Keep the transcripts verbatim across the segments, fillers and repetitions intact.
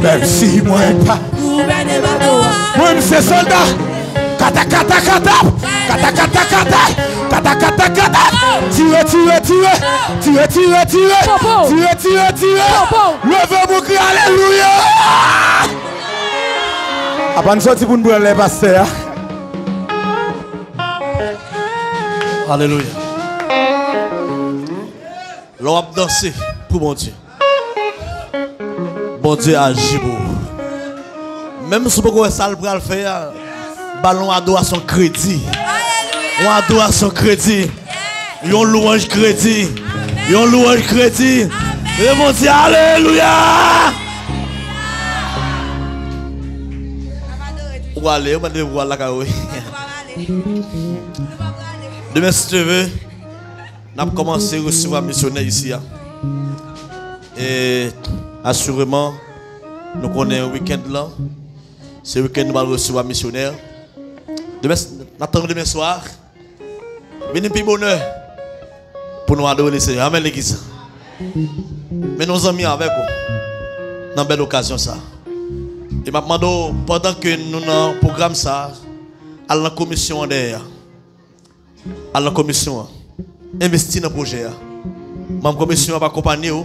Menm si mwen pa. Mwen se sòlda. Kata, kata, kata. Kata, kata, kata. Kata, kata, kata. Tire, tire, tire. Tire, tire, tire. Tire, tire, tire. Leve pou kriye alelouya. Apa n sòti pou n pran lè pastè a. Alelouya. Lè w ap danse pou Bondye, Bondye aji pou ou. Menm si w poko wè sa l pral fè a, ba l yon adorasyon kredi. Yon adorasyon kredi. Yon lwanj kredi. Yon lwanj kredi. Leve Bondye, alelouya! Ou ale, ou mande pou al lakay ou. Demen, si Dye vle, n ap kòmanse resevwa misyonè isi a. E asireman, nou konnen wikenn lan, se wikenn nou pral resevwa misyonè. Demen, n ap tann nou demen swa. Vini pi bonè pou nou adore Lesenyè. Amèn, legliz. Men nou zanmi avèk ou nan bèl okazyon sa. E m ap mande w, pandan ke nou nan pwogram sa, al nan komisyon an dèyè a. Al nan komisyon an. Envesti nan pwojè a. Manm komisyon an ap akonpanye w,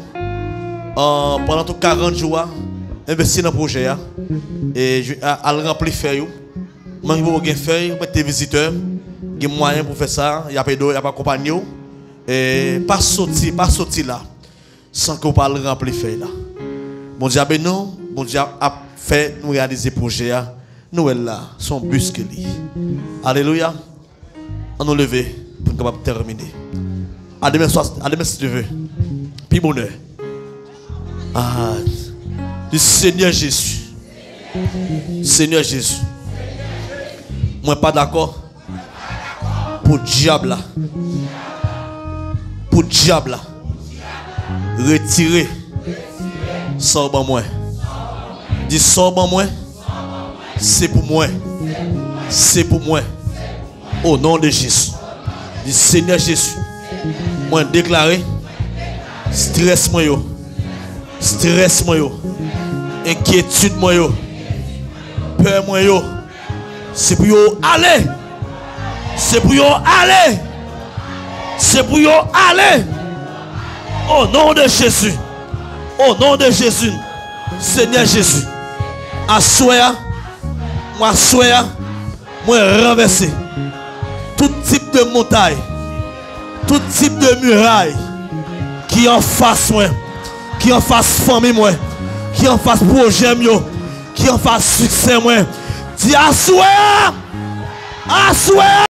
an, pandan tout karant jou a. Envesti nan pwojè a. E al ranpli fèy ou. Manm ki poko gen fèy, ou mete vizitè. Gen mwayen pou fè sa. Y ap ede w, y ap akonpanye w. E pa soti, pa soti la san ke w pa al ranpli fèy la. Bondye ap beni w. Bondye ap fè nou reyalize pwojè a. Nou wè l la, se yon bis ke li. Alelouya. Ann nou leve pou n kapab tèmine. A demen swa, a demen si Dye vle. Pi bonè. Ah, di Senyè Jezi. Senyè Jezi. Mwen pa dakò pou dyab la. Pou dyab la. Retire sa w ban mwen. Di sa w ban mwen. Se pou mwen. Se pou mwen. O non de Jezi. Di Senyè Jezi. Mwen deklare. Strès mwen yo. Strès mwen yo. Enkyetid mwen yo. Pè mwen yo. Se pou yo ale. Se pou yo ale. Se pou yo ale. O non de Jezi. O non de Jezi. Senyè Jezi. Aswè a. Mwen aswè a. Mwen ranvèse tout tip de montay, tout tip de miray ki anfas mwen, ki anfas fanmi mwen, ki anfas pwojè m yo, ki anfas siksè mwen. Di aswè a, aswè a.